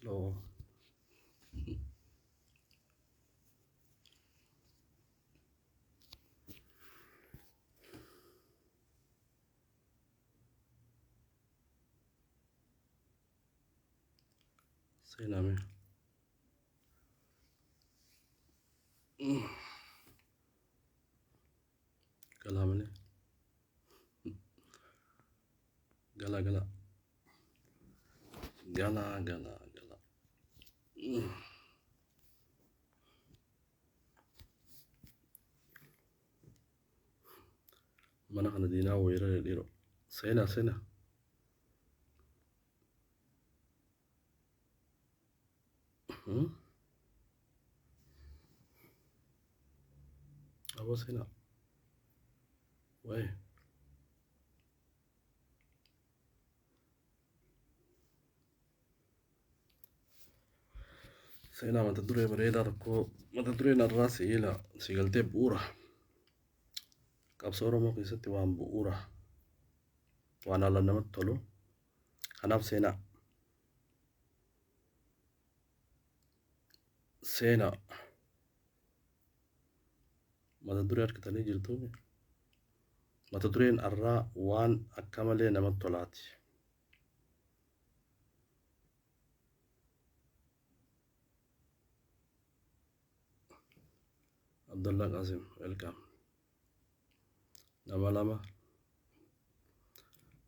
Hello. Seenaa mee. Galaa malee. Galaa galaa. Galaa galaa galaa. Mana kana diinaa weerare dhiiroo. Seenaa seenaa. Aboo seenaa. Wayi. Seenaa mata duree bareedaa tokko mata dureen har'aa siila si galtee bu'uura. Qabsoo Oromoo keessatti waan bu'uura. Waan haalaan namatti tolu. Kanaaf seenaa. Seenaa. Mata duree argitanii jirtu. Mata dureen har'aa waan akka malee namatti tolaati. Abdullah Qasim, welcome. Nama lama.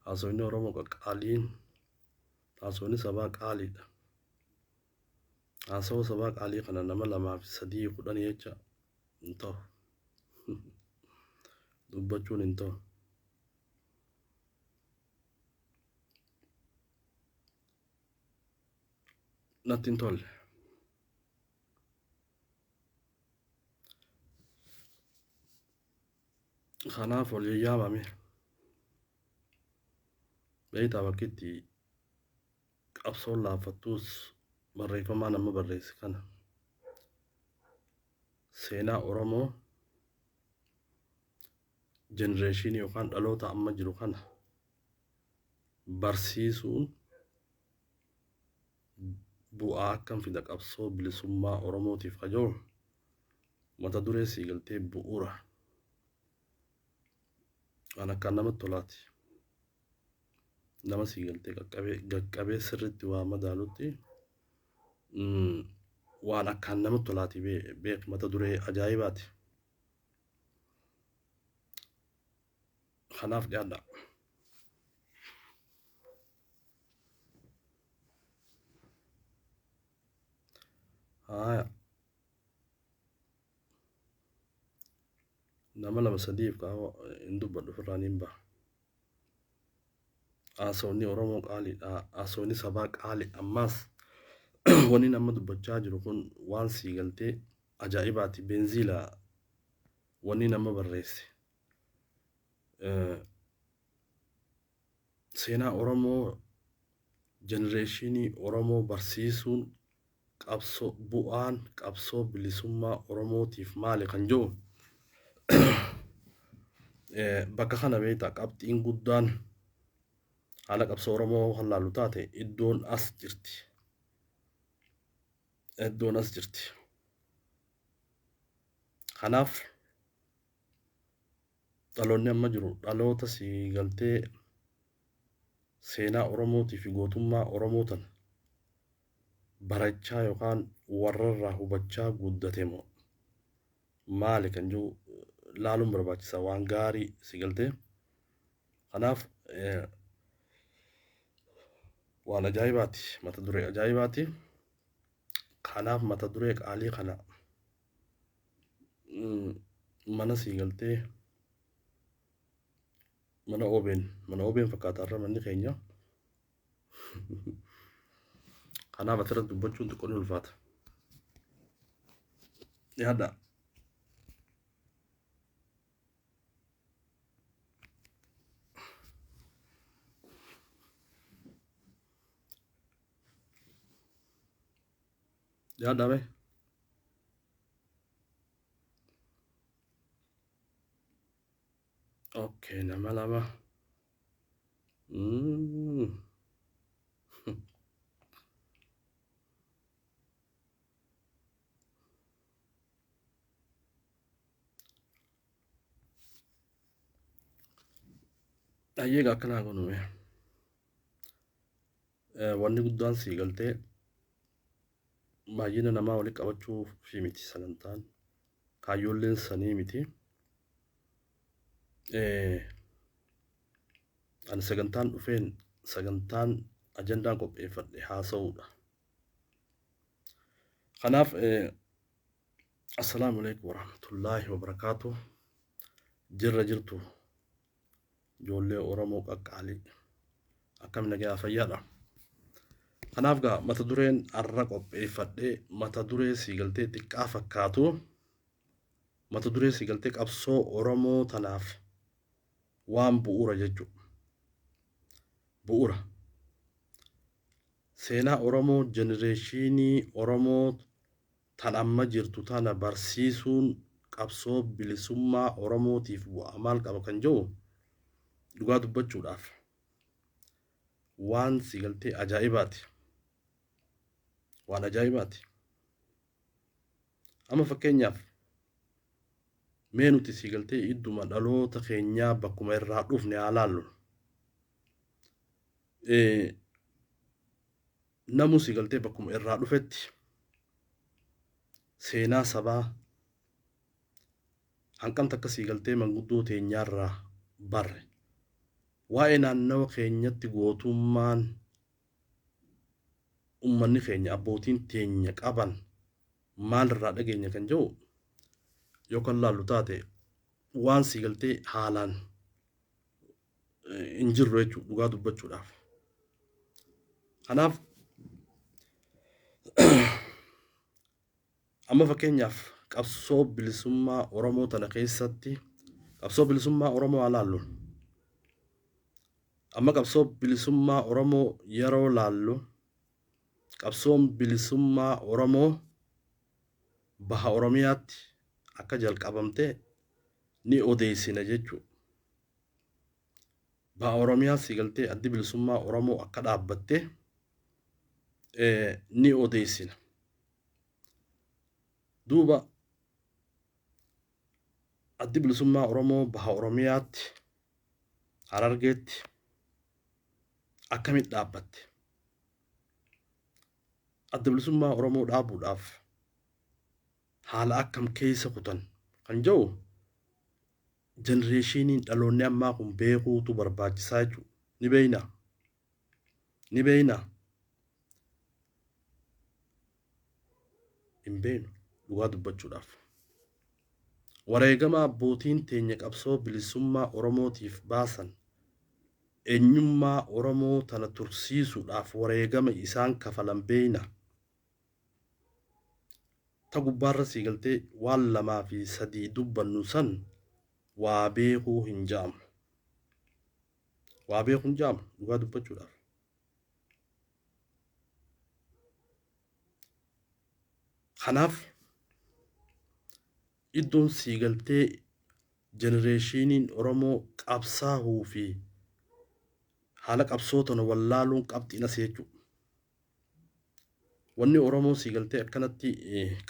Haasofni Oromoo qaqqaaliin haasofni sabaa qaaliidha. Haasawa sabaa qaalii kana nama lamaa fi sadii kudhanii jecha hin ta'u. Dubbachuun hin ta'u. Natti hin tolle. Kanaaf ol yaamame. Beektaa bakki itti qabsoon laaffattuus barreeffamaa nama barreesse kana. Seenaa Oromoo jenereeshinii yookaan dhaloota amma jiru kana barsiisuun bu'aa akkam fida qabsoo bilisummaa Oromootiif kajoo mata duree sii galtee bu'uura. Waan akkaan namatti tolaati. Nama sii galtee qaqqabee qaqqabee sirriitti waa madaalutti waan akkaan namatti tolaati beek mata duree ajaa'ibaati. Kanaaf dhiyaadha. Haaya. Nama lama sadiif qaama hin dubbadhu ofirraa niin baha. Haasawni Oromoo qaaliidha. Haasawni sabaa qaali. Ammaas wanni nama dubbachaa jiru kun waan sii galtee ajaa'ibaati. Beenziila wanni nama barreesse. Seenaa Oromoo jenereeshinii Oromoo barsiisuun qabsoo bu'aan qabsoo bilisummaa Oromootiif maali kan jiru bakka kana beektaa qabxiin guddaan haala qabsoo Oromoo kan laallu taate iddoon as jirti. Iddoon as jirti. Kanaaf dhaloonni amma jiru dhaloota si galtee seenaa Oromootii fi gootummaa Oromoo tana barachaa yookaan warrarraa hubachaa guddate moo maali kan jiru laaluun barbaachisa waan gaarii si galtee. Kanaaf waan ajaa'ibaati mata duree ajaa'ibaati. Kanaaf mata duree qaalii kana mana sii galtee Mana OBN, mana OBN fakkaata irra manni keenya. Kanaaf asirratti dubbachuun xiqqoo ni ulfaata. Yaada. Yaada mee. Okay, nama lama. Ayyee akkanaa gonume. Wanni guddaan sii galtee baay'ina namaa walitti qabachuu fi miti sagantaan kaayyoolleen sanii miti. Ani sagantaan dhufeen sagantaan ajandaan qopheeffadhe haasa'uudha. Kanaaf assalaamu alaikum warahmatullaahi wabarakaatu. Jirra jirtu ijoollee Oromoo qaqqaalii akkam nagaa fayyaadha. Kanaaf gaa mata dureen har'a qopheeffadhe mata duree sii galtee xiqqaa fakkaatu mata duree sii galtee qabsoo Oromoo tanaaf waan bu'uura jechuudha. Bu'uura. Seenaa Oromoo jenereeshinii Oromoo tan amma jirtu tana barsiisuun qabsoo bilisummaa Oromootiif bu'aa maal qaba kan jedhu dhugaa dubbachuudhaaf waan sii galtee ajaa'ibaati. Waan ajaa'ibaati. Amma fakkeenyaaf mee nuti sii galtee idduma dhaloota keenyaa bakkuma irraa dhufne haa laallu. Namu sii galtee bakkuma irraa dhufetti seenaa sabaa hanqamta akka sii galtee manguddoo teenyaarraa barre. Waa'ee naannawa keenyatti gootummaan ummanni keenya abbootiin teenya qaban maalirraa dhageenya kan jedhu yoo kan laallu taate waan sii galtee haalaan hin jirru jechuudha dhugaa dubbachuudhaaf. Kanaaf amma fakkeenyaaf qabsoo bilisummaa Oromoo tana keessatti qabsoo bilisummaa Oromoo haa laallu. Amma qabsoo bilisummaa Oromoo yeroo laallu qabsoon bilisummaa Oromoo baha Oromiyaatti akka jalqabamte ni odeessina jechuudha. Baha Oromiyaa sii galtee addi bilisummaa Oromoo akka dhaabbatte ni odeessina. Duuba addi bilisummaa Oromoo baha Oromiyaatti Harargeetti akkamitti dhaabbatte? Adda bilisummaa Oromoo dhaabuudhaaf haala akkam keessa kutan kan jedhu jenereeshiniin dhaloonni ammaa kun beekuutu barbaachisaa jechuudha. Ni beekna. Ni beekna. Hin beeknu dhugaa dubbachuudhaaf. Wareegama abbootiin teenya qabsoo bilisummaa Oromootiif baasan eenyummaa Oromoo tana tursiisuudhaaf wareegama isaan kafalan beekna. Ta gubbaarra sii galtee waan lamaa fi sadii dubbannu san waa beekuu hin ja'amu. Waa beekuu hin ja'amu dhugaa dubbachuudhaaf. Kanaaf iddoon sii galtee jenereeshiniin Oromoo qabsaa'uu fi haala qabsoo tana wallaaluun qabxiin as jechuudha. Wanni Oromoo sii galtee akkanatti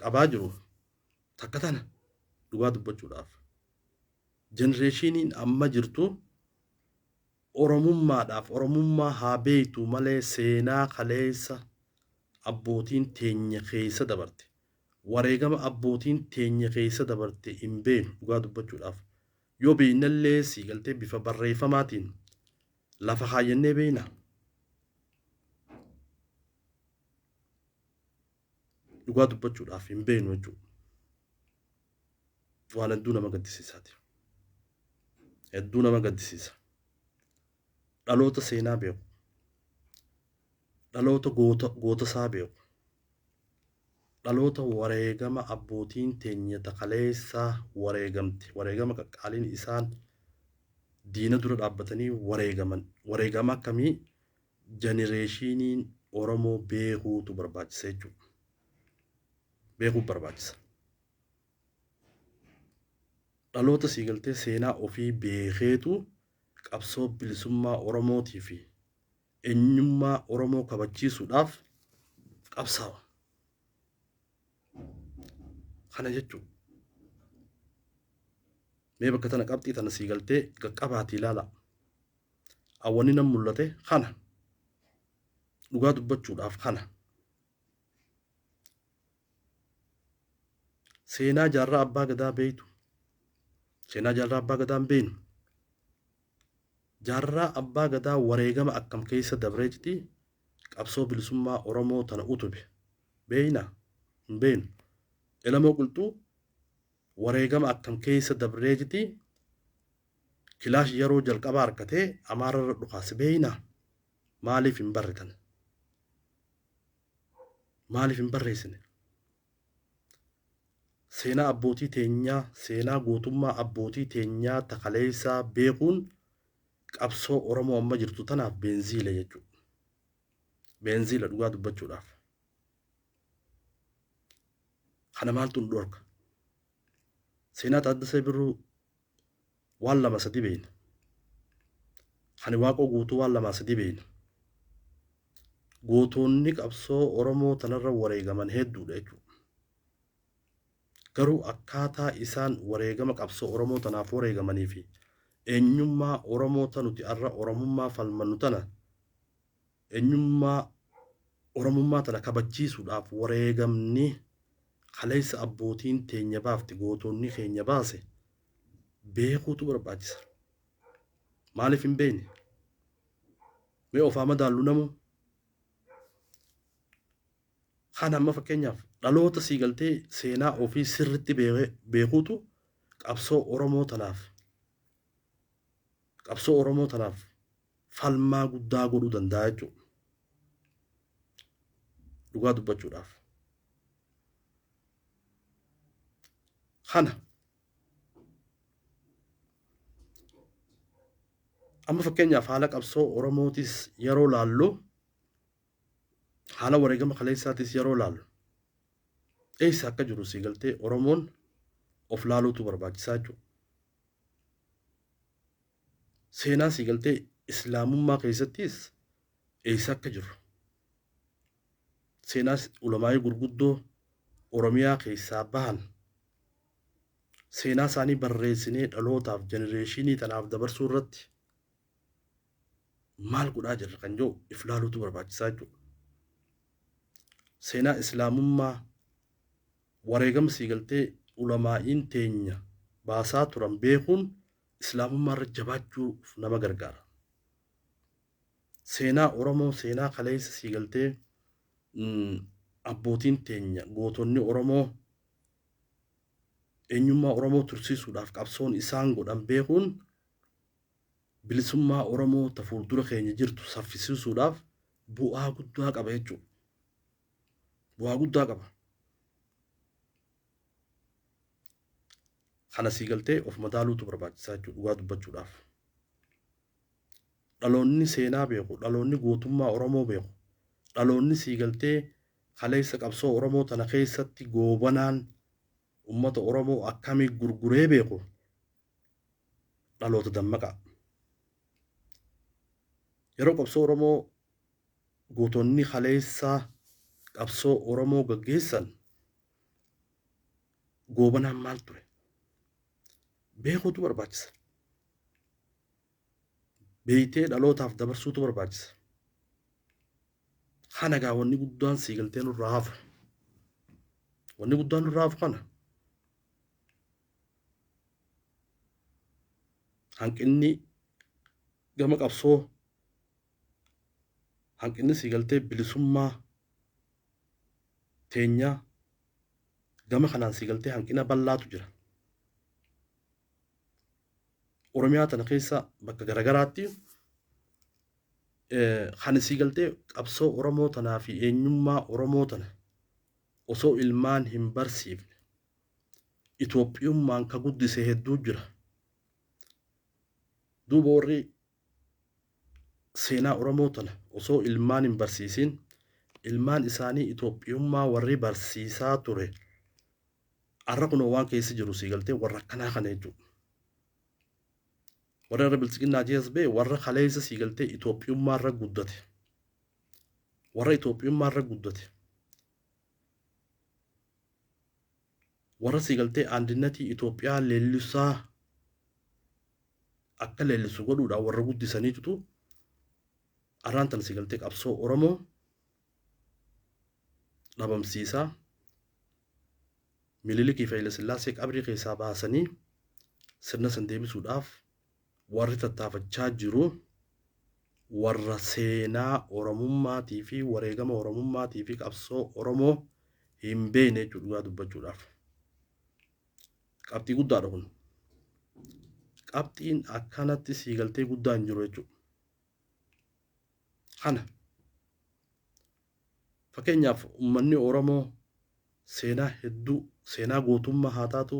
qabaa jiru takka tana dhugaa dubbachuudhaaf. Jenereeshiniin amma jirtu Oromummaadhaaf Oromummaa haa beektu malee seenaa kaleessa abbootiin teenya keessa dabarte. Wareegama abbootiin teenya keessa dabarte hin beeknu dhugaa dubbachuudhaaf. Yoo beeknallee sii galtee bifa barreeffamaatiin lafa kaayyannee beekna. Dhugaa dubbachuudhaaf hin beeknu jechuudha. Waan hedduu nama gaddisiisaati. Hedduu nama gaddisiisa. Dhaloota seenaa beeku. Dhaloota goota gootasaa beeku. Dhaloota wareegama abbootiin teenya takaleessaa wareegamte. Wareegama qaqqaaliin isaan diina dura dhaabbatanii wareegaman. Wareegama akkamii jenereeshiniin Oromoo beekuutu barbaachisa jechuudha. Beekuu barbaachisa. Dhaloota sii galtee seenaa ofii beekeetu qabsoo bilisummaa Oromootii fi eenyummaa Oromoo kabachiisuudhaaf qabsaa'a. Kana jechuudha. Mee bakka tana qabxii tana sii galtee qaqqabaatii ilaala. Awwanni nan mul'ate kana. Dhugaa dubbachuudhaaf kana. Seenaa jaarraa abbaa gadaa beeytu. Seenaa jaarraa abbaa gadaa hin beeynu. Jaarraa abbaa gadaa wareegama akkam keessa dabreetti qabsoo bilisummaa Oromoo tana utube. Beeynaa? Hin beeynu. Elamoo Qilxuu wareegama akkam keessa dabreetti kilaash yeroo jalqabaa harkatee Amaararra dhukaase beeynaa? Maaliif hin barretan? Maaliif hin barreessine? Seenaa abbootii teenyaa, seenaa gootummaa abbootii teenyaa takaleessaa beekuun qabsoo Oromoo amma jirtu tanaaf beenziila jechuudha. Beenziila dhugaa dubbachuudhaaf. Kana maaltu nu dhorka? Seenaa Taaddasee Birruu waan lama sadi beeyna. Kan Waaqoo Guutuu waan lamaa sadi beeyna. Gootonni qabsoo Oromoo tanarra wareegaman hedduudha jechuudha. Garuu akkaataa isaan wareegama qabsoo Oromoo tanaaf wareegamanii fi eenyummaa Oromoo ta nuti har'a Oromummaa falmannu tana eenyummaa Oromummaa tana kabachiisuudhaaf wareegamni kaleessa abbootiin teenya baafte gootonni keenya baase beekuutu barbaachisa. Maaliif hin beekne? Mee ofaa madaallu namu? Kan amma fakkeenyaaf dhaloota sii galtee seenaa ofii sirritti beekuutu qabsoo Oromoo tanaaf qabsoo Oromoo tanaaf falmaa guddaa godhuu danda'a jechuudha. Dhugaa dubbachuudhaaf. Kana amma fakkeenyaaf haala qabsoo Oromootis yeroo laallu, haala wareegama kaleessaatis yeroo laallu, eessa akka jiru sii galtee Oromoon of laaluutu barbaachisaa jechuudha. Seenaa sii galtee Islaamummaa keessattis eessa akka jiru. Seenaa ulamaa'ii gurguddoo Oromiyaa keessaa bahan seenaa isaanii barreessinee dhalootaaf jenereeshinii tanaaf dabarsuu irratti maal godhaa jirra kan jiru if laaluutu barbaachisaa jechuudha. Seenaa Islaamummaa wareegama sii galtee ulamaa'iin teenya baasaa turan beekuun Islaamummaa irra jabaachuuf nama gargaara. Seenaa Oromoo seenaa kaleessa sii galtee abbootiin teenya gootonni Oromoo eenyummaa Oromoo tursiisuudhaaf qabsoon isaan godhan beekuun bilisummaa Oromoo ta fuuldura keenya jirtu saffisiisuudhaaf bu'aa guddaa qaba jechuudha. Bu'aa guddaa qaba. Kana sii galtee of madaaluutu barbaachisaa jechuudha dhugaa dubbachuudhaaf. Dhaloonni seenaa beeku, dhaloonni gootummaa Oromoo beeku, dhaloonni sii galtee kaleessa qabsoo Oromoo tana keessatti goobanaan uummata Oromoo akkamii gurguree beeku dhaloota dammaqaa. Yeroo qabsoo Oromoo gootonni kaleessaa qabsoo Oromoo gaggeessan goobanaan maal ture? Beekuutu barbaachisa. Beeytee dhalootaaf dabarsuutu barbaachisa. Kana gaa wanni guddaan sii galtee nurraa hafu. Wanni guddaan nurraa hafu kana. Hanqinni gama qabsoo, hanqinni sii galtee bilisummaa teenyaa gama kanaan sii galtee hanqina bal'aatu jira. Oromiyaa tana keessa bakka garagaraatti Kan sii galtee qabsoo Oromoo tanaa fi eenyummaa Oromoo tana osoo ilmaan hin barsiifne Itoophiyummaan ka guddise hedduu jira. Duuba warri seenaa Oromoo tana osoo ilmaan hin barsiisin ilmaan isaanii Itoophiyummaa warri barsiisaa ture arra kunoo waan keessa jiru sii galtee warra akkanaa kana jechuudha. Warra irra biltsiginnaa jees bee warra kaleessa sii galtee Itoophiyummaa irra guddate. Warra Itoophiyummaa irra guddate. Warra sii galtee andinnatii Itoophiyaa leellisaa akka leellisu godhuudhaan warra guddisaniitu arraan tana sii galtee qabsoo Oromoo dhabamsiisaa Minilikii fi Hayilasillaasee qabrii keessaa baasanii sirna san deebisuudhaaf warri tattaafachaa jiru warra seenaa Oromummaatii fi wareegama Oromummaatii fi qabsoo Oromoo hin beekne jechuudha dhugaa dubbachuudhaaf. Qabxii guddaadha kun. Qabxiin akkanatti sii galtee guddaa hin jiru jechuudha. Kana fakkeenyaaf uummanni Oromoo seenaa hedduu seenaa gootummaa haa taatu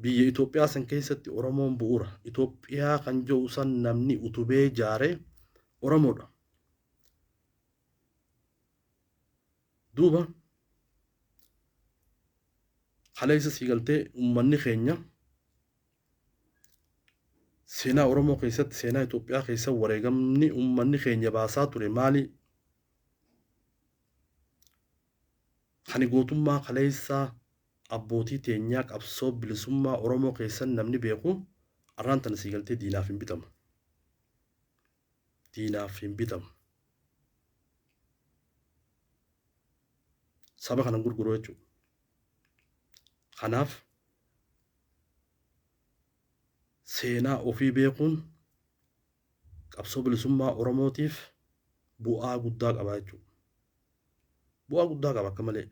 biyya Itoophiyaa san keessatti Oromoon bu'uura. Itoophiyaa kan jedhu san namni utubee jaare Oromoodha. Duuba kaleessa sii galtee uummanni keenya seenaa Oromoo keessatti seenaa Itoophiyaa keessa wareegamni uummanni keenya baasaa ture maali? Kan gootummaa kaleessaa abbootii teenyaa qabsoo bilisummaa Oromoo keessan namni beeku arraan tana sii galtee diinaaf hin bitamu. Diinaaf hin bitamu. Saba kana gurguru jechuudha. Kanaaf seenaa ofii beekuun qabsoo bilisummaa Oromootiif bu'aa guddaa qaba jechuudha. Bu'aa guddaa qaba akka malee.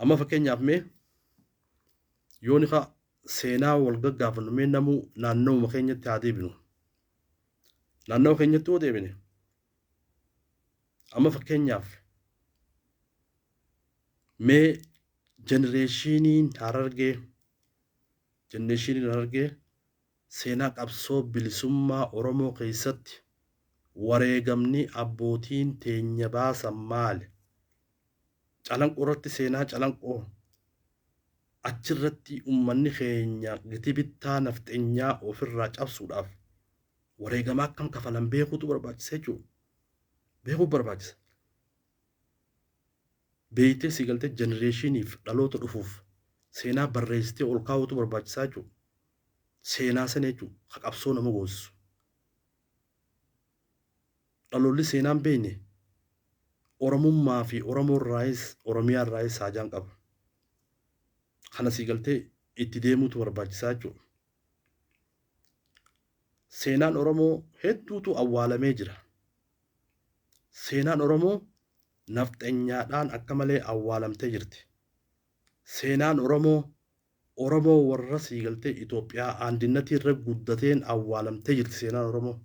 Amma fakkeenyaaf mee yoo ni seenaa wal gaggaafannu mee namuu naannawuma keenyatti haa deebinu. Naannawa keenyatti yoo deebine amma fakkeenyaaf mee jenereeshiniin Harargee jenereeshiniin Harargee seenaa qabsoo bilisummaa Oromoo keessatti wareegamni abbootiin teenya baasan maali? Calanqoo irratti seenaa calanqoo achirratti uummanni keenya giti bittaa nafxenyaa ofirraa cabsuudhaaf wareegama akkam kafalan beekuutu barbaachisa jechuudha. Beekuu barbaachisa. Beektee si galtee jenereeshiniif dhaloota dhufuuf seenaa barreessitee ol kaa'uutu barbaachisaa jechuudha. Seenaa sana jechuudha ka qabsoo nama goosisu. Dhaloolli seenaan beekne Oromummaa fi Oromoorraayis Oromiyaarraayis haajaan qaba. Kana sii galtee itti deemuutu barbaachisaa jechuudha. Seenaan Oromoo hedduutu awwaalamee jira. Seenaan Oromoo nafxenyaadhaan akka malee awwaalamtee jirti. Seenaan Oromoo Oromoo warra sii galtee Itoophiyaa aandinnatii irra guddateen awwaalamtee jirti seenaan Oromoo.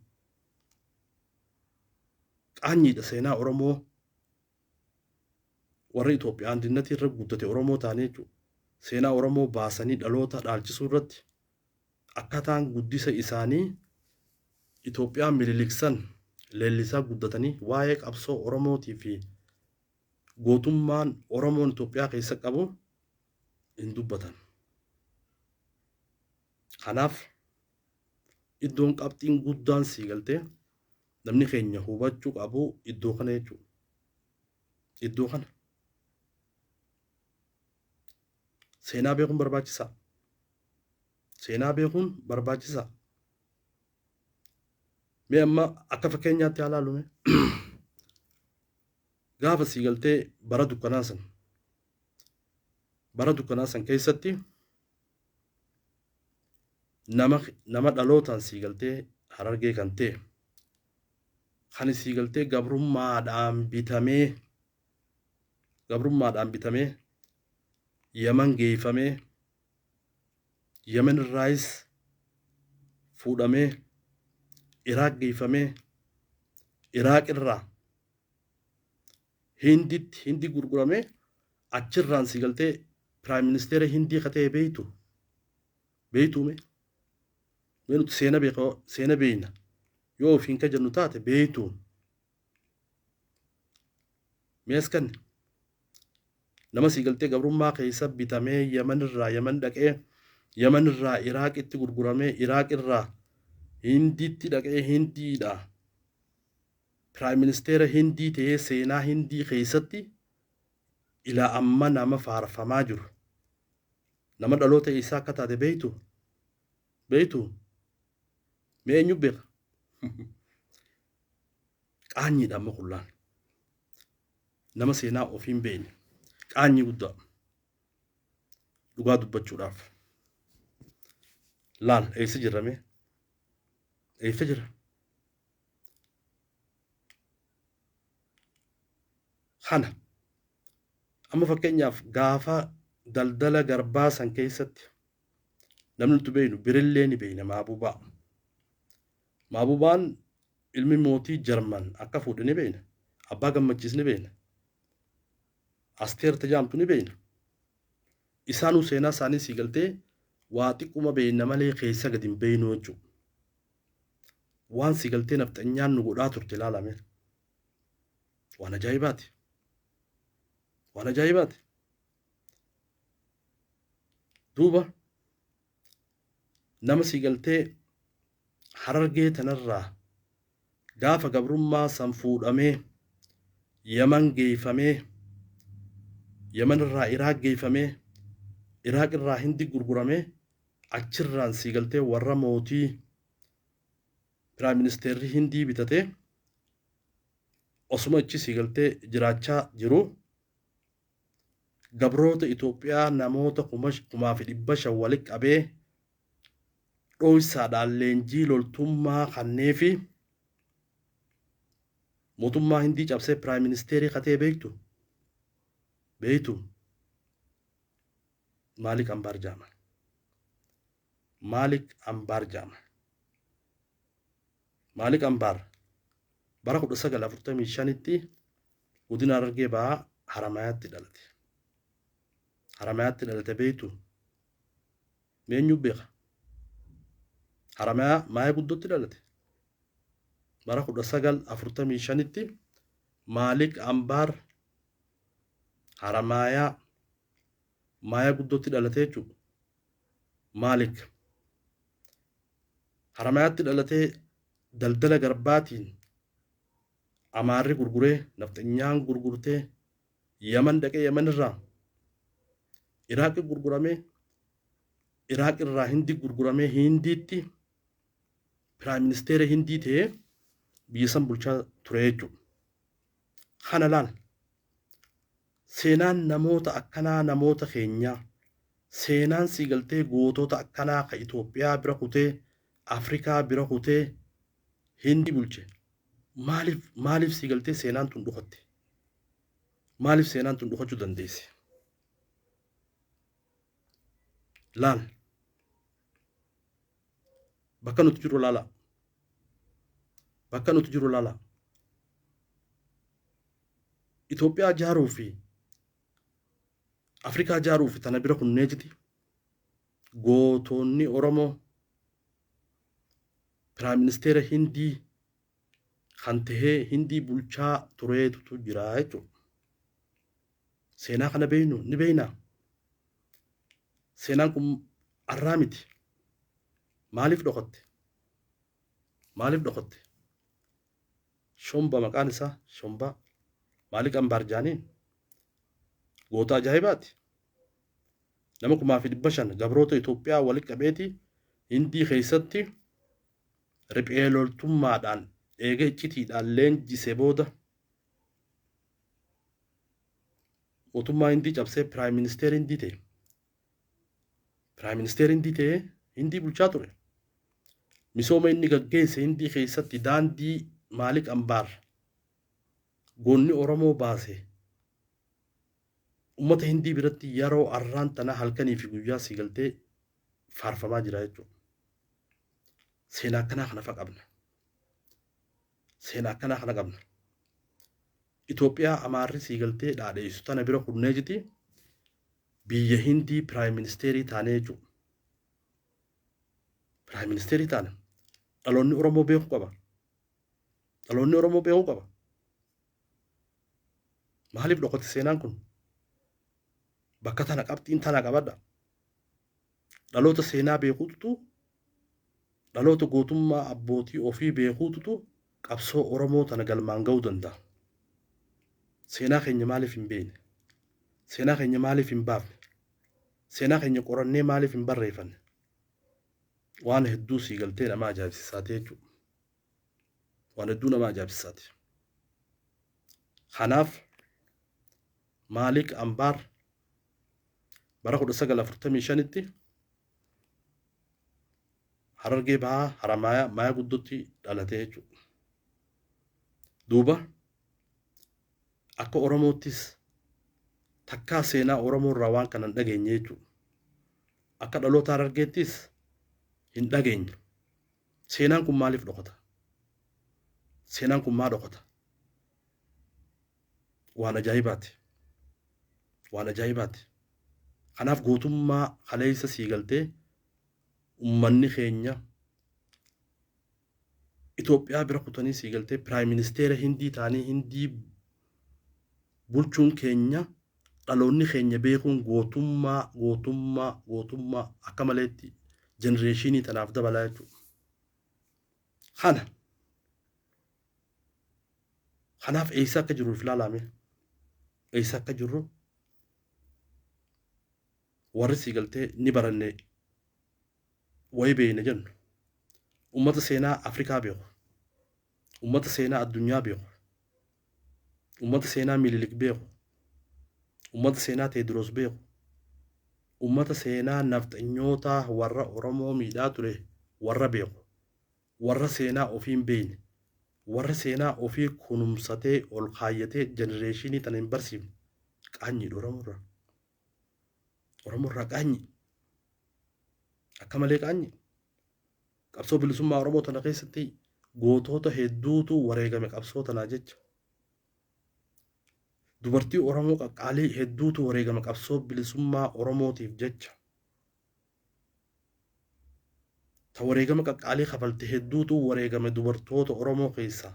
Qaanyiidha seenaa Oromoo warra Itoophiyaa aandinnatii irra guddate Oromoo ta'anii jechuudha. Seenaa Oromoo baasanii dhaloota dhaalchisuu irratti akkaataan guddisa isaanii Itoophiyaa mililiksan leellisaa guddatanii waa'ee qabsoo Oromootii fi gootummaan Oromoon Itoophiyaa keessa qabu hin dubbatan. Kanaaf iddoon qabxiin guddaan sii galtee namni keenya hubachuu qabu iddoo kana jechuudha. Iddoo kana. Seenaa beekuun barbaachisaa. Seenaa beekuun barbaachisaa. Mee amma akka fakkeenyaatti haa ilaallu mee. Gaafa sii galtee bara dukkanaa san bara dukkanaa san keessatti nama nama dhalootaan sii galtee Harargee kan ta'e kan sii galtee gabrummaadhaan bitamee Yaman geeffamee Yemen irraayis fuudhamee Iraaq geeffamee Iraaq irraa Hinditti Hindi gurguramee achirraan si galtee prime ministeera Hindii ka ta'e beeytu beeytuu mee mee nuti seena beeka seena beeyna yoo ofiin ka jennu taate beeytuu mee as kanne nama sii galtee gabrummaa keessa bitamee Yaman irraa Yaman dhaqee Yaman irraa Iraaqitti gurguramee Iraaq irraa Hindiitti dhaqee Hindiidha Piraayim Ministeera Hindii ta'ee seenaa Hindii keessatti ilaa amma nama faarfamaa jiru. Nama dhaloota eessaa akka taate beektu? Beektu? Mee eenyu beeka? Qaanyiidha amma kullaan. Nama seenaa ofii hin beekne. Qaanyii guddaa. Dhugaa dubbachuudhaaf. Laal eessa jirra mee? Eessa jira? Kana amma fakkeenyaaf gaafa daldala garbaa san keessatti namni nuti beeknu birillee ni beekna Maabubaa. Maabubaan ilmi mootii Jarman akka fuudhe ni beekna. Abbaa Gammachiis ni beekna. Asteer Tajaamtu ni beekna. Isaanuu seenaa isaanii sii galtee waa xiqquma beekna malee keessa gadi hin beeknu jechuudha. Waan sii galtee nafxanyaan nu godhaa turte ilaalaa mee. Waan ajaa'ibaati. Waan ajaa'ibaati. Duuba nama sii galtee Harargee tanarraa gaafa gabrummaa san fuudhamee Yaman geeyfamee Yaman irraa Iraaq geeyfamee Iraaq irraa Hindi gurguramee achirraan sii galtee warra mootii Piraayim Ministeerri Hindii bitatee osuma achi sii galtee jiraachaa jiru gabroota Itoophiyaa namoota 5,500 walitti qabee dhoysaadhaan leenjii loltummaa kanneefi mootummaa Hindii cabsee Piraayim Ministeerii ka ta'e beektu? Beektu? Maalik Ambaar jedhama. Maalik Ambaar jedhama. Maalik Ambaar bara 1945tti godina Harargee Bahaa Haramayaatti dhalate. Haramayaatti dhalate beektu? Mee eenyu beeka? Haramayaa Maaya Guddootti dhalate. Bara 1945tti Maalik Ambaar Haramaayaa Maaya Guddootti dhalate jechuudha. Maalik Haramayaatti dhalatee daldala garbaatiin Amaarri gurguree nafxanyaan gurgurtee Yaman dhaqee Yaman irraa Iraaqi gurguramee Iraaq irraa Hindi gurguramee Hindiitti Piraayim Ministeera Hindii ta'ee biyya san bulchaa ture jechuudha. Kana laal. Seenaan namoota akkanaa namoota keenyaa seenaan sii galtee gootota akkanaa ka Itoophiyaa bira kutee Afrikaa bira kutee Hindii bulche maaliif maaliif sii galtee seenaan tun dhokatte? Maaliif seenaan tun dhokachuu dandeesse? Laal. Bakka nuti jirru laala. Bakka nuti jirru laala. Itoophiyaa jaaruu fi Afrikaa jaaruu fi tana bira kunnee jiti. Gootonni Oromoo Piraayim Ministeera Hindii kan tahee Hindii bulchaa tureetutu jira jechuudha. Seenaa kana beeknu ni beeknaa? Seenaan kun arraa miti. Maaliif dhokatte? Maaliif dhokatte? Shomba maqaan isaa Shombaa. Maalik Ambaar jaaniin goota ajaa'ibaati. Nama 5,500 gabroota Itoophiyaa walitti qabeeti Hindii keessatti riphee loltummaadhaan eega iccitiidhaan leenjise booda mootummaa Hindii cabsee Piraayim Ministeera Hindii ta'e. Piraayim Ministeera Hindii ta'ee Hindii bulchaa ture. Misooma inni gaggeesse Hindii keessatti daandii Maalik Ambaar goonni Oromoo baase ummata Hindii biratti yeroo arraan tanaa halkanii fi guyyaa sii galtee faarfamaa jira jechuudha. Seenaa akkanaa kana fa qabna. Seenaa akkanaa kana qabna. Itoophiyaa Amaarri sii galtee dhaadheessu tana bira kunnee jiti biyya Hindii prime ministerii taanee jechuudha. Prime ministerii taane. Dhaloonni Oromoo beekuu qaba. Dhaloonni Oromoo beekuu qaba. Maaliif dhokate seenaan kun? Bakka tana qabxiin tana qabadha. Dhaloota seenaa beekuutu, dhaloota gootummaa abbootii ofii beekuututu qabsoo Oromoo tana galmaan ga'uu danda'a. Seenaa keenya maaliif hin beekne? Seenaa keenya maaliif hin baafne? Seenaa keenya qorannee maaliif hin barreeffanne? Waan hedduu sii galtee nama ajaa'ibsiisaati jechuudha. Waan hedduu nama ajaa'ibsiisaati. Kanaaf Maalik Ambaar bara 1945tti Harargee Bahaa Haramaayaa Maayaa Guddootti dhalatee jechuudha. Duuba akka Oromoottis takkaa seenaa Oromoo irraa waan kana hin dhageenye jechuudha. Akka dhaloota Harargeettis hin dhageenye. Seenaan kun maaliif dhokata? Seenaan kun maa dhokata? Waan ajaa'ibaati. Waan ajaa'ibaati. Kanaaf gootummaa kaleessa sii galtee ummanni keenya Itoophiyaa bira kutanii sii galtee prime ministeera Hindii ta'anii Hindii bulchuun keenya dhaloonni keenya beekuun gootummaa gootummaa gootummaa akka maleetti jenereeshinii tanaaf dabalaa jechuudha. Kana kanaaf eessa akka jirru if ilaalaame, eessa akka jirru warri sii galtee ni baranne wayi beeyna jennu, ummata seenaa Afrikaa beeku, ummata seenaa addunyaa beeku, ummata seenaa Minilik beeku, ummata seenaa Teediroos beeku, ummata seenaa nafxanyootaa warra Oromoo miidhaa ture warra beeku, warra seenaa ofii hin beeyne, warra seenaa ofii kunumsatee ol kaayyatee jenereeshinii tana hin barsiifne qaanyiidha Oromoo irraa. Oromoo irraa qaanyi. Akka malee qaanyi. Qabsoo bilisummaa Oromoo tana keessatti gootota hedduutu wareegame qabsoo tanaa jecha. Dubartii Oromoo qaqqaalii hedduutu wareegame qabsoo bilisummaa Oromootiif jecha. Ta wareegama qaqqaalii kafalte hedduutu wareegame dubartoota Oromoo keessaa.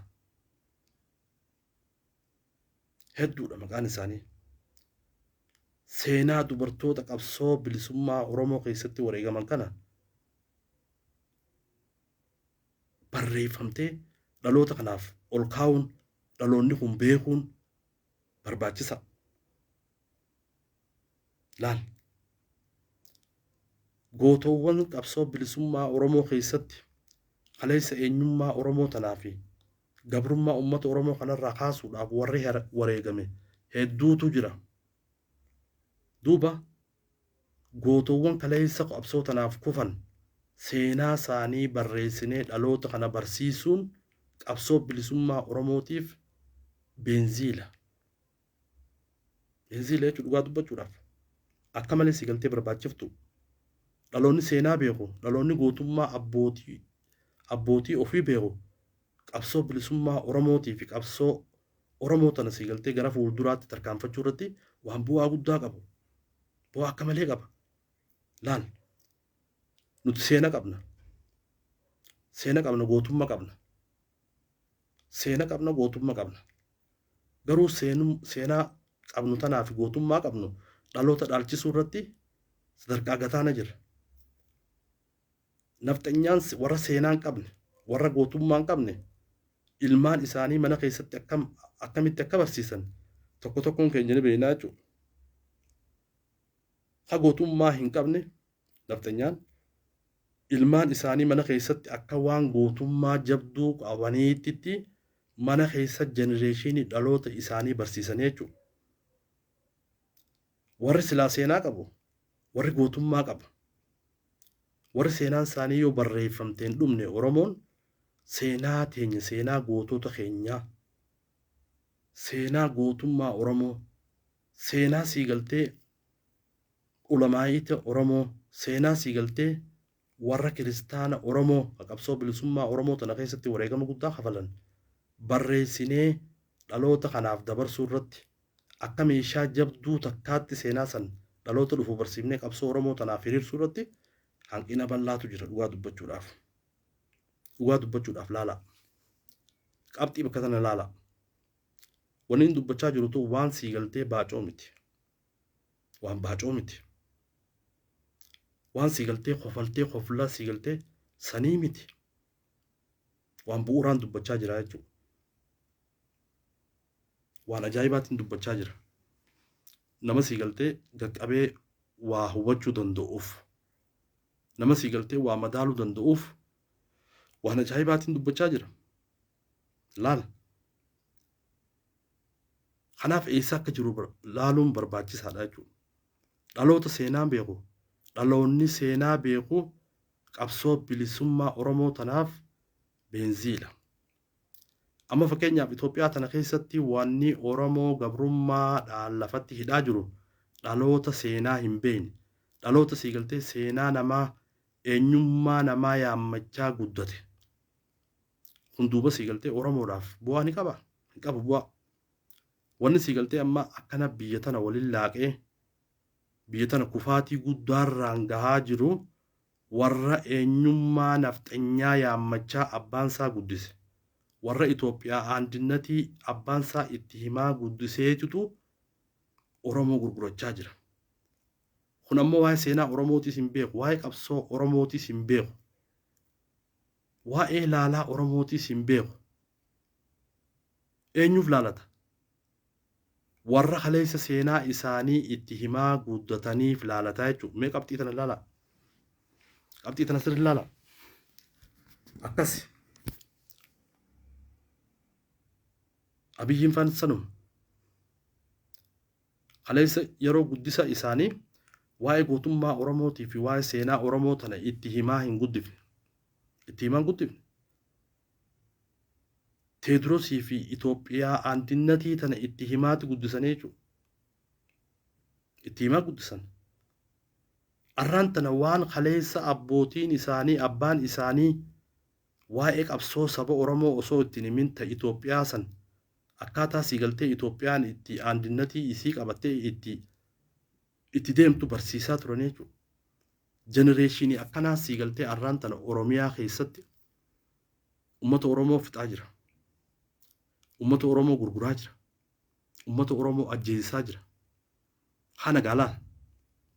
Hedduudha maqaan isaanii. Seenaa dubartoota qabsoo bilisummaa Oromoo keessatti wareegaman kana barreeffamtee dhaloota kanaaf ol kaa'uun, dhaloonni kun beekuun barbaachisa. Laal. Gootowwan qabsoo bilisummaa Oromoo keessatti kaleessa eenyummaa Oromoo tanaa fi gabrummaa uummata Oromoo kanarraa kaasuudhaaf warri wareegame hedduutu jira. Duuba gootowwan kaleessa qabsoo tanaaf kufan seenaa isaanii barreessinee dhaloota kana barsiisuun qabsoo bilisummaa Oromootiif beenziila. Beenziila jechuun dhugaa dubbachuudhaaf akka malee si galtee barbaachiftu. Dhaloonni seenaa beeku, dhaloonni gootummaa abbootii ofii beeku qabsoo bilisummaa Oromootii fi qabsoo Oromoo tana si galtee gara fuulduraatti tarkaanfachuu irratti waan bu'aa guddaa qabu. Bu'aa akka malee qaba. Laal. Nuti seena qabna. Seena qabna, gootummaa qabna. Seena qabna, gootummaa qabna. Garuu seenaa qabnu tanaa fi gootummaa qabnu dhaloota dhaalchisuu irratti sadarkaa gataana jira. Nafxanyaan warra seenaa hin qabne, warra gootummaa hin qabne ilmaan isaanii mana keessatti akkamitti akka barsiisan tokko tokkoon keenya ni beeknaa jechuudha. Ka gootummaa hin qabne nafxanyaan ilmaan isaanii mana keessatti akka waan gootummaa jabduu qabaniitti mana keessa jenereeshinii dhaloota isaanii barsiisanii jechuudha. Warri silaa seenaa qabu, warri gootummaa qabu, warri seenaan isaanii yoo barreeffamte hin dhumne Oromoon seenaa teenya, seenaa gootota keenyaa, seenaa gootummaa Oromoo, seenaa sii galtee ulamaa'ita Oromoo, seenaa sii galtee warra kiristaana Oromoo ka qabsoo bilisummaa Oromoo tana keessatti wareegama guddaa kafalan barreessinee dhaloota kanaaf dabarsuu irratti akka meeshaa jabduu takkaatti seenaa san dhaloota dhufu barsiifnee qabsoo Oromoo tanaaf hiriirsuu irratti hanqina bal'aatu jira dhugaa dubbachuudhaaf. Dhugaa dubbachuudhaaf laala. Qabxii bakka tana laala. Wanni inni dubbachaa jiru tun waan sii galtee baacoo miti. Waan baacoo miti. Waan sii galtee kofaltee koflaa sii galtee sanii miti. Waan bu'uuraan dubbachaa jira jechuudha. Waan ajaa'ibaatiin dubbachaa jira. Nama sii galtee qaqqabee waa hubachuu danda'uuf, nama sii galtee waa madaaluu danda'uuf waan ajaa'ibaatiin dubbachaa jira. Laal. Kanaaf eessa akka jiru laaluun barbaachisaadha jechuudha. Dhaloota seenaa beeku, dhaloonni seenaa beeku qabsoo bilisummaa Oromoo tanaaf beenziila. Amma fakkeenyaaf Itoophiyaa tana keessatti wanni Oromoo gabrummaadhaan lafatti hidhaa jiru dhaloota seenaa hin beekne, dhaloota sii galtee seenaa namaa, eenyummaa namaa yaammachaa guddate. Kun duuba sii galtee Oromoodhaaf bu'aa ni qaba? Hin qabu bu'aa. Wanni sii galtee amma akkana biyya tana waliin laaqee biyya tana kufaatii guddaarraan gahaa jiru warra eenyummaa nafxanyaa yaammachaa abbaansaa guddise. Warra Itoophiyaa aandinnatii abbaansaa itti himaa guddiseetutu Oromoo gurgurachaa jira. Kun ammoo waa'ee seenaa Oromootiis hin beeku, waa'ee qabsoo Oromootiis hin beeku, waa'ee laalaa Oromootiis hin beeku. Eenyuuf laalata? Warra kaleessa seenaa isaanii itti himaa guddataniif laalataa jechuudha. Mee qabxii tana laalaa. Qabxii tana sirri laalaa. Akkasi. Abiyyiin faan sanuma. Kaleessa yeroo guddisa isaanii waa'ee gootummaa Oromootii fi waa'ee seenaa Oromoo tana itti himaa hin guddifne. Itti himaa hin guddifne. Teedrosii fi Itoophiyaa aandinnatii tana itti himaati guddisanii jechuudha. Itti himaa guddisan. Arraan tana waan kaleessa abbootiin isaanii abbaan isaanii waa'ee qabsoo saba Oromoo osoo ittiin himin ta Itoophiyaa san akkaataa sii galtee Itoophiyaan itti aandinnatii isii qabattee itti deemtu barsiisaa turan jechuudha. Jenereeshinii akkanaa sii galtee arraan tana Oromiyaa keessatti ummata Oromoo fixaa jira. Ummata Oromoo gurguraa jira. Ummata Oromoo ajjeesisaa jira. Kana gaalaan.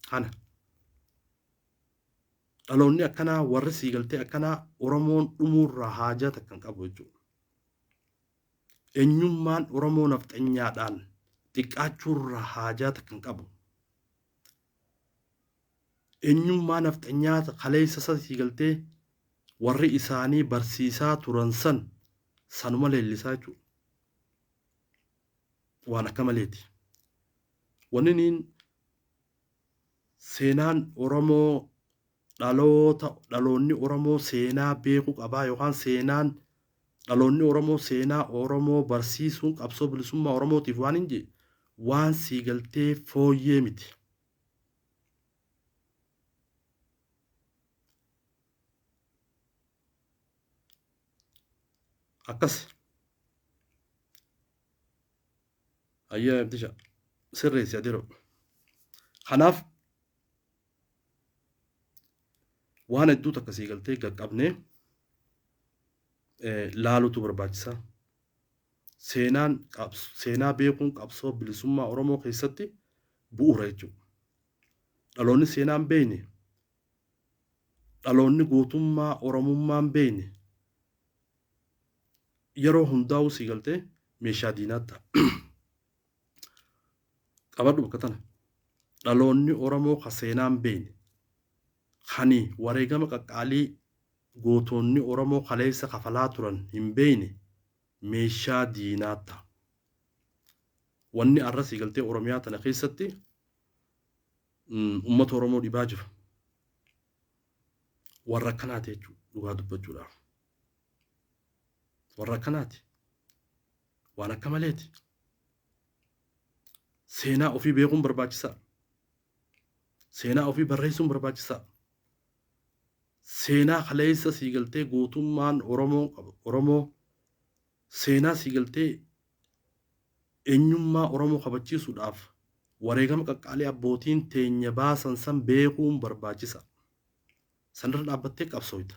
Kana. Dhaloonni akkanaa warri sii galtee akkanaa Oromoon dhumuurraa haajaa takka hin qabu jechuudha. Eenyummaan Oromoo nafxanyaadhaan xiqqaachuurraa haajaa takka hin qabu. Eenyummaa nafxanyaa kaleessa isa sii galtee warri isaanii barsiisaa turan san sanuma leellisaa jechuudha. Waan akka maleeti. Wanni niin seenaan Oromoo dhaloota dhaloonni Oromoo seenaa beekuu qabaa yookaan seenaan dhaloonni Oromoo seenaa Oromoo barsiisuun qabsoo bilisummaa Oromootiif waan hin jee waan sii galtee fooyyee miti. Akkas. Ayyaa Abdisha sirreessi adiroo. Kanaaf waan hedduu takka sii galtee qaqqabnee laaluutu barbaachisa. Seenaan seenaa beekuun qabsoo bilisummaa Oromoo keessatti bu'uura jechuudha. Dhaloonni seenaa hin beekne, dhaloonni gootummaa Oromummaa hin beekne yeroo hundaa'uu sii galtee meeshaa diinaa ta'a. Qabadhu bakka tana. Dhaloonni Oromoo ka seenaa hin beekne, kani wareegama qaqqaalii gootonni Oromoo kaleessa kafalaa turan hin beekne meeshaa diinaa ta'a. Wanni arra sii galtee Oromiyaa tana keessatti uummata Oromoo dhibaa jiru. Warra akkanaati jechuudha dhugaa dubbachuudhaaf. Warra akkanaati. Waan akka maleeti. Seenaa ofii beekuun barbaachisaa. Seenaa ofii barreessuun barbaachisaa. Seenaa kaleessa sii galtee gootummaan Oromoo qabu. Oromoo Seenaa sii galtee eenyummaa Oromoo kabachiisuudhaaf wareegama qaqqaalii abbootiin teenya baasan san beekuun barbaachisa. Sanirra dhaabbattee qabsooyta.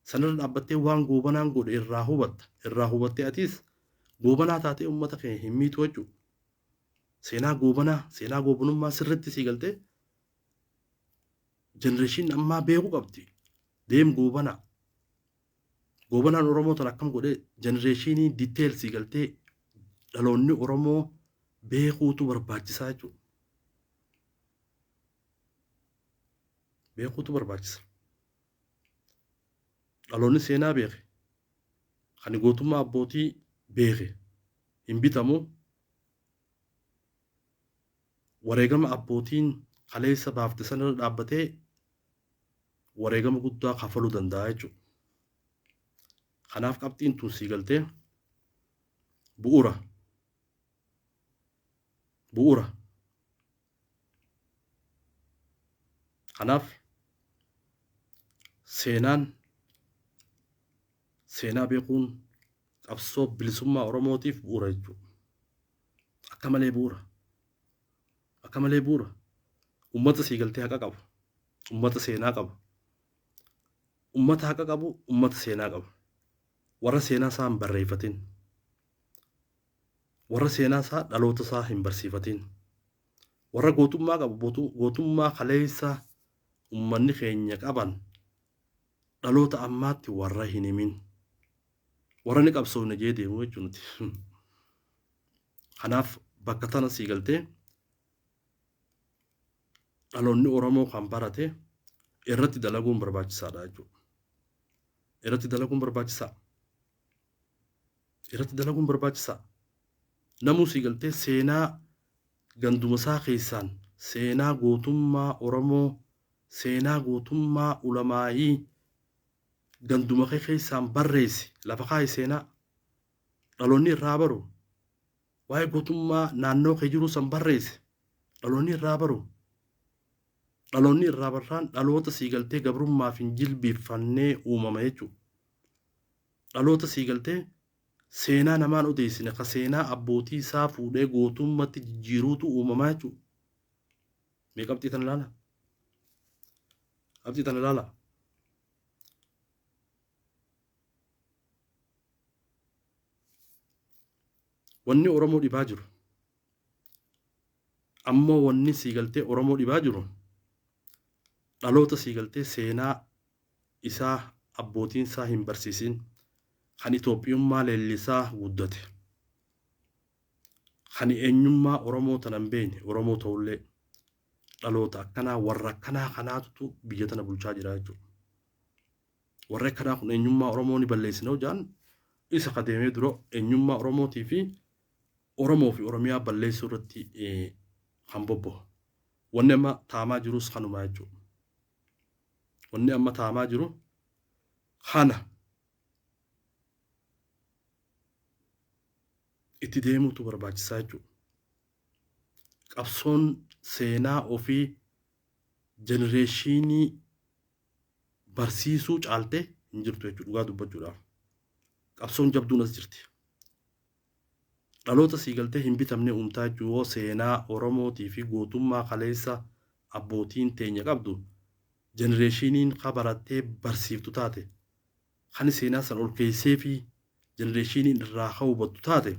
Sanirra dhaabbattee waan Goobanaan godhe irraa hubatta. Irraa hubattee atiis Goobanaa taatee uummata kee hin miitu jechuudha. Seenaa Goobanaa, seenaa Goobanummaa sirriitti sii galtee generation ammaa beekuu qabdi. Deem Goobanaa. Goobanaan Oromoo tan akkam godhee generation detail sii galtee dhaloonni Oromoo beekuutu barbaachisaa jechuudha. Beekuutu barbaachisa. Dhaloonni seenaa beeke, kan gootummaa abbootii beeke hin bitamu. Wareegama abbootiin kaleessa baafte sanarra dhaabbatee wareegama guddaa kafaluu danda'a jechuudha. Kanaaf qabxiin tun sii galtee bu'uura. Bu'uura. Kanaaf seenaan seenaa beekuun qabsoo bilisummaa Oromootiif bu'uura jechuudha. Akka malee bu'uura. Akka malee bu'uura. Uummata sii galtee haqa qabu. Uummata seenaa qabu. Uummata haqa qabu, uummata seenaa qabu. Warra seenaa isaa hin barreeffatin. Warra seenaa isaa dhaloota isaa hin barsiifatin. Warra gootummaa qabu, gootummaa kaleessa uummanni keenya qaban dhaloota ammaatti warra hin himin. Warra ni qabsoofne jee deemu jechuun nuti. Kanaaf bakka tana sii galtee dhaloonni Oromoo kan barate irratti dalaguun barbaachisaadha jechuudha. Irratti dalaguun barbaachisaa. Irratti dalaguun barbaachisaa. Namuu sii galtee seenaa ganduma isaa keessaan seenaa gootummaa Oromoo, seenaa gootummaa ulamaa'ii ganduma kee keessaan barreessi, lafa kaa'i seenaa. Dhaloonni irraa baru. Waa'ee gootummaa naannoo kee jiruu san barreessi. Dhaloonni irraa baru. Dhaloonni irraa barraan dhaloota sii galtee gabrummaaf hin jilbiiffannee uumama jechuudha. Dhaloota sii galtee seenaa namaan odeessine ka seenaa abbootii isaa fuudhee gootummatti jijjiiruutu uumamaa jechuudha. Mee qabxii tana ilaala. Qabxii tana ilaala. Wanni Oromoo dhibaa jiru. Ammoo wanni sii galtee Oromoo dhibaa jiru dhaloota sii galtee seenaa isaa abbootiin isaa hin barsiisin kan Itoophiyummaa leellisaa guddate. Kan eenyummaa Oromoo tana hin beekne Oromoo ta'ullee dhaloota akkanaa warra akkanaa kanaatutu biyya tana bulchaa jira jechuudha. Warri akkanaa kun eenyummaa Oromoo ni balleessina hojaan isa ka deemee dura eenyummaa Oromootii fi Oromoo fi Oromiyaa balleessuu irratti kan bobba'u. Wanni amma taamaa jirus kanuma jechuudha. Wanni amma taamaa jiru kana itti deemuutu barbaachisaa jechuudha. Qabsoon seenaa ofii generation barsiisuu caalte hin jirtu jechuudha dhugaa dubbachuudhaaf. Qabsoon jabduun as jirti. Dhaloota sii galtee hin bitamne uumtaa jechuudha yoo seenaa Oromootii fi gootummaa kaleessa abbootiin teenya qabdu generationiin ka barattee barsiiftu taate, kan seenaa san ol keessee fi generationiin irraa ka hubattu taate,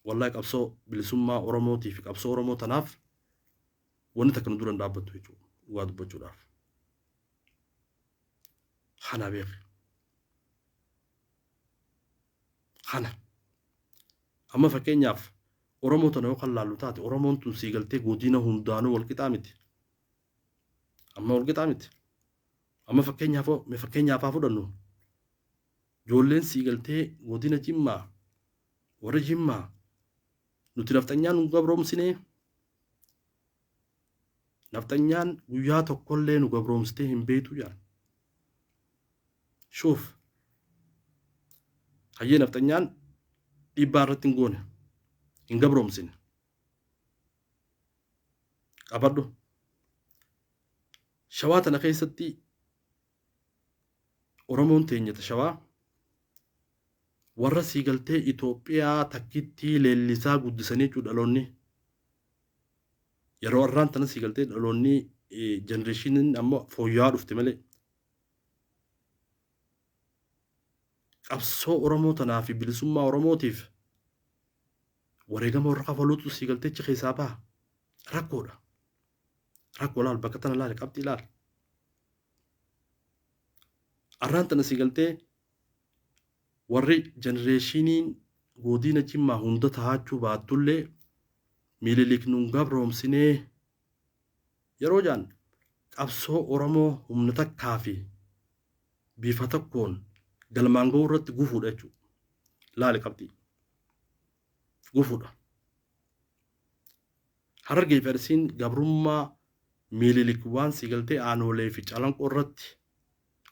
wallahi qabsoo bilisummaa Oromootii fi qabsoo Oromoo tanaaf wanni takka nu dura hin dhaabbattu jechuudha dhugaa dubbachuudhaaf. Kana beeki. Kana. Amma fakkeenyaaf Oromoo tana yoo kan laallu taate Oromoon tun sii galtee godina hundaanuu wal qixaa miti. Amma wal qixaa miti. Amma fakkeenyaaf mee fakkeenyaaf haa fudhannu. Ijoolleen sii galtee godina Jimmaa, warri Jimmaa nuti nafxanyaan nu gabroomsinee, nafxanyaan guyyaa tokkollee nu gabroomsitee hin beektu jedhan. Shuuf. Hayyee nafxanyaan dhiibbaa irratti hin goone. Hin gabroomsine. Qabadhu. Shawaa tana keessatti Oromoon teenyata Shawaa Warra sii galtee Itoophiyaa takkittii leellisaa guddisanii jechuudha dhaloonni. Yeroo arraan tana sii galtee dhaloonni generationiin ammoo fooyya'aa dhufte malee. Qabsoo Oromoo tanaa fi bilisummaa Oromootiif wareegama warra kafaluutu sii galtee achi keessaa baha. Rakkoodha. Rakkoo laal, bakka tana laali, qabxii laal. Arraan tana sii galtee warri generationiin godina Jimmaa hunda tahaachuu baattullee, Mililik nun gabroomsinee yeroo jaan, qabsoo Oromoo humna takkaa fi bifa tokkoon galmaan ga'uu irratti gufuudha jechuudha. Laali qabxii. Gufuudha. Harargee fi Arsiin gabrummaa Mililik waan sii galtee Aanoolee fi Calanqoo irratti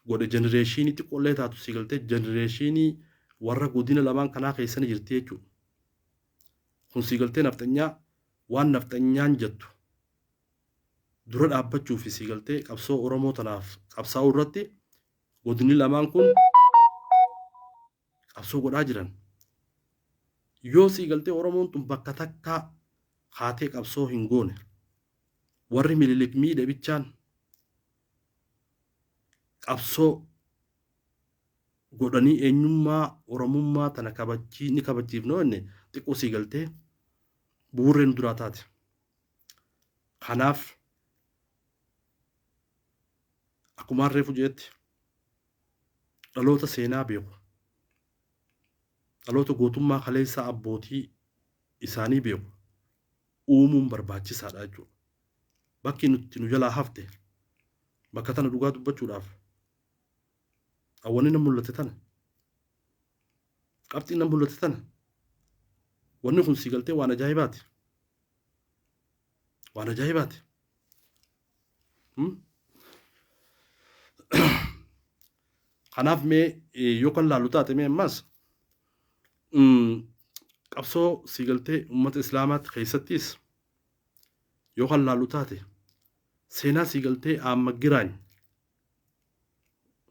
godhe, generationii xiqqoollee taatu sii galtee generationii warra godina lamaan kanaa keessa ni jirti jechuudha. Kun sii galtee nafxanyaa, waan nafxanyaan jettu dura dhaabbachuu fi sii galtee qabsoo Oromoo tanaaf qabsaa'uu irratti godinni lamaan kun qabsoo godhaa jiran. Yoo sii galtee Oromoon tun bakka takkaa kaatee qabsoo hin goone, warri Mililik miidhe bichaan qabsoo godhanii eenyummaa Oromummaa tana kabachii ni kabachiifna jenne, xiqqoo sii galtee bu'uurreen duraa taate. Kanaaf akkuma reefu jeetti, dhaloota seenaa beeku, dhaloota gootummaa kaleessaa abbootii isaanii beeku uumuun barbaachisaadha jechuudha. Bakki nuti nu jalaa hafte bakka tana. Dhugaa dubbachuudhaaf, wanni na mul'ate tana, qabxiin na mul'ate tana. Wanni kun sii galtee waan ajaa'ibaati. Waan ajaa'ibaati. Kanaaf mee yoo kan laallu taate, mee ammas qabsoo sii galtee uummata islaamaatti keessattis yoo kan laallu taate, seenaa sii galtee Ahmad Giraany,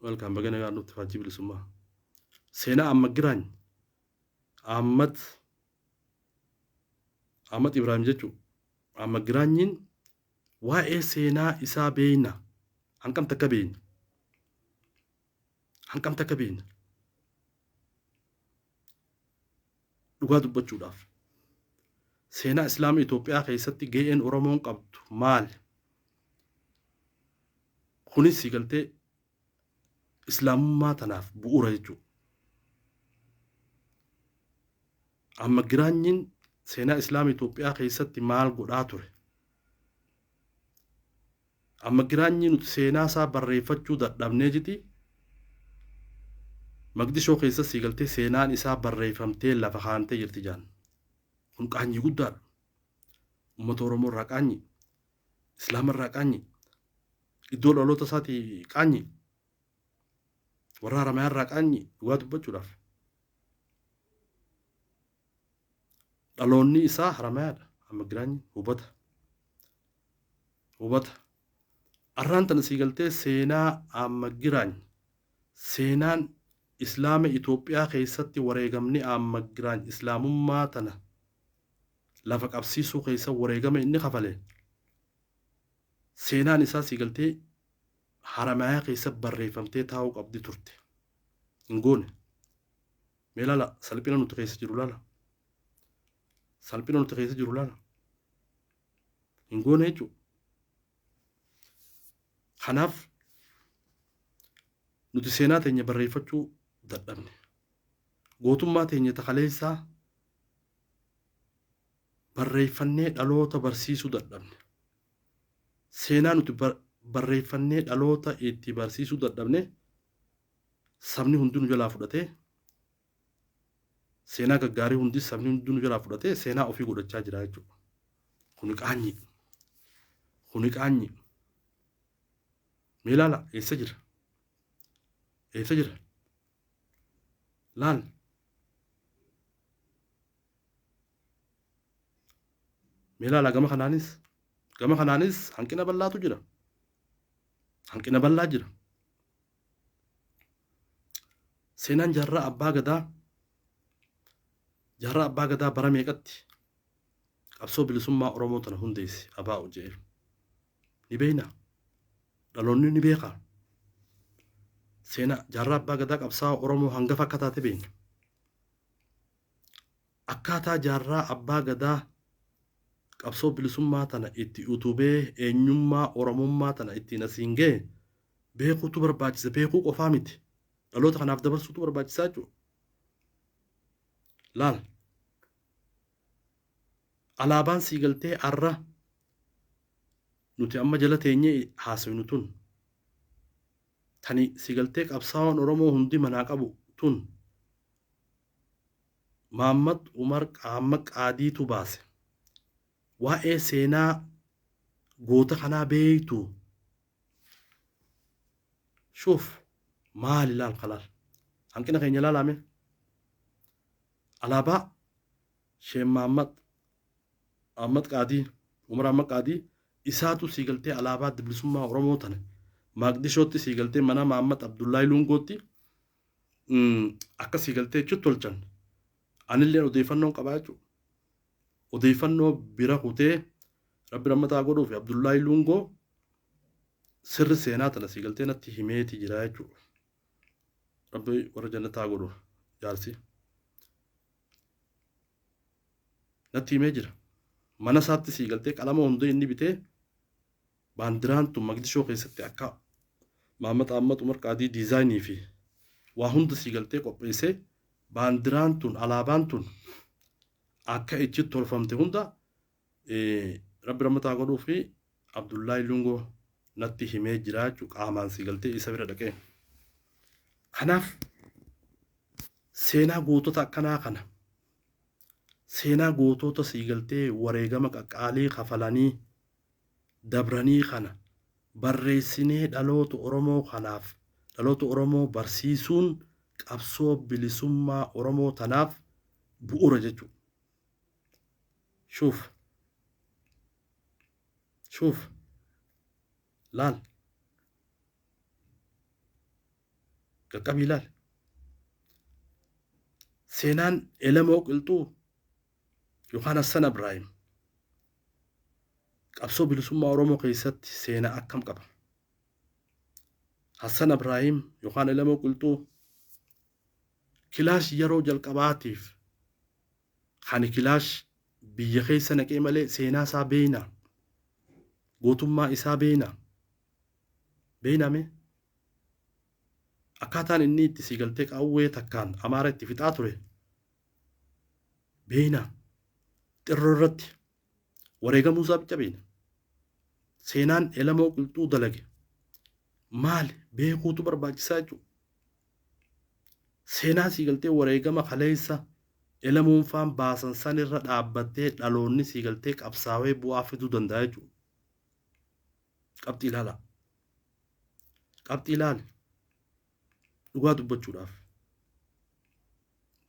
welcome, baga nagaan dhufte, faajjii bilisummaa, seenaa Ahmad Giraany, Ahmad Ibrahim jechuun Ahmad Giraanyiin waa'ee seenaa isaa beeyna hanqam takka beeyna, hanqam takka beeyna? Dhugaa dubbachuudhaaf, seenaa Islaama Itoophiyaa keessatti ga'een Oromoon qabdu maali? Kunis galtee Islaamummaa tanaaf bu'uura jechuudha. Amma Giraanyiin seenaa Islaama Itoophiyaa keessatti maal godhaa ture? Amma Giraanyii nuti seenaa isaa barreeffachuu dadhabnee jiti. Maqdishoo keessa sii galtee seenaan isaa barreeffamtee lafa kaantee jirti jaan. Kun qaanyii guddaadha. Uummata Oromoo irraa qaanyii. Islaama irraa qaanyii. Iddoo dhaloota isaatii qaanyii. Warra Haramayaa irraa qaanyii, dhugaa dubbachuudhaaf. Dhaloonni isaa Haramayaadha. Amma Giraanyi hubata. Hubata. Arraan tana sii galtee seenaa Amma Giraany, seenaan Islaama Itoophiyaa keessatti wareegamni Amma Giraany Islaamummaa tana lafa qabsiisuu keessa wareegama inni kafale, seenaan isaa sii galtee Haramayaa keessa barreeffamtee taa'uu qabdi turte. Hin goone. Mee laala, salphina nuti keessa jiru laala. Salphina nuti keessa jiru laala. Hin goone jechuudha. Kanaaf nuti seenaa teenya barreeffachuu dadhabne. Gootummaa teenya takaleessaa barreeffannee dhaloota barsiisuu dadhabne. Seenaa nuti barreeffannee dhaloota itti barsiisuu dadhabne, sabni hundinuu jalaa fudhatee, seenaa gaggaarii hundi sabni hundinuu jalaa fudhatee seenaa ofii godhachaa jira jechuudha. Kuni qaanyi. Kuni qaanyi. Mee ilaala, eessa jira? Eessa jira? Laal. Mee ilaala, gama kanaanis hanqina bal'aatu jira. Hanqina bal'aa jira. Seenaan Jaarraa Abbaa Gadaa Jaarraa Abbaa Gadaa bara meeqatti qabsoo bilisummaa Oromoo tana hundeesse ABO jedhee. Ni beekna. Dhaloonni ni beeka. Seenaa Jaarraa Abbaa Gadaa qabsaa'aa Oromoo hangafa akka taate beekna. Akkaataa Jaarraa Abbaa Gadaa qabsoo bilisummaa tana itti utubee eenyummaa Oromummaa tana ittiin asiin ga'e beekuutu barbaachisa. Beekuu qofaa miti. Dhaloota kanaaf dabarsuutu barbaachisaa jechuudha. Laal. Alaabaan sii galtee arra nuti amma jala teenyee haasofnu tun tani sii galtee qabsaa'oon Oromoo hundi manaa qabu tun Maammad Umar Qaamma Qaadiitu baase. Waa'ee seenaa goota kanaa beektu? Shuuf maali laal kalaal. Hanqina keenya laalaa mee. Alaabaa Sheek Maammad Ahmad Qaadii Umar Ahmad Qaadii isaatu sii galtee alaabaa Adda Bilisummaa Oromoo tana Maaqdishootti sii galtee mana Maammad Abdullaahi Luungootti akka sii galtee jechuun tolchan. Anillee odeeffannoon qabaa jechuudha. Odeeffannoo bira kutee Rabbi rahmataa godhuu fi Abdullaahi Luungoo sirri seenaa tana sii galtee natti himeeti jira jechuudha. Rabbi warra jannataa godhu jaarsi. Natti himee jira. Mana isaatti sii galtee qalama hunda inni bitee baandiraan tun Maqdishoo keessatti akka Mahammad Ahmad Umar Qaadii diizaayinii fi waa hunda sii galtee qopheessee baandiraan tun alaabaan tun akka ichi tolfamte hunda Rabbi rahmataa godhuu fi Abdullaahi Lungoo natti himee jira jechuudha qaamaan sii galtee isa bira dhaqee. Kanaaf seenaa gootota akkanaa kana seenaa gootota sii galtee wareegama qaqqaalii kafalanii dabranii kana barreessinee dhaloota Oromoo kanaaf dhaloota Oromoo barsiisuun qabsoo bilisummaa Oromoo tanaaf bu'uura jechuudha. Shuuf. Shuuf. Laal. Qaqqabii laal. Seenaan Elemoo Qilxuu yookaan Hassan Abraahim qabsoo bilisummaa Oromoo keessatti seenaa akkam qaba? Hassan Abraahim yookaan Elemoo Qilxuu kilaash yeroo jalqabaatiif Ani kilaash biyya keessa naqee malee seenaa isaa beeknaa? Gootummaa isaa beeknaa? Beeknaa mee? Akkaataan inni itti sii galtee qawwee takkaan Amaara itti fixaa ture beeknaa? Xirroo irratti wareegamuu isaa bicha beekna. Seenaan Elemoo Qilxuu dalage maali beekuutu barbaachisaa jechuudha. Seenaa sii galtee wareegama kaleessa Elemoon faan baasan sanirra dhaabbattee dhaloonni sii galtee qabsaawee bu'aa fiduu danda'a jechuudha. Qabxii ilaalaa. Qabxii ilaali. Dhugaa dubbachuudhaaf.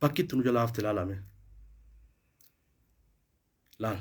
Bakki itti nu jalaa hafte ilaalame. Laal.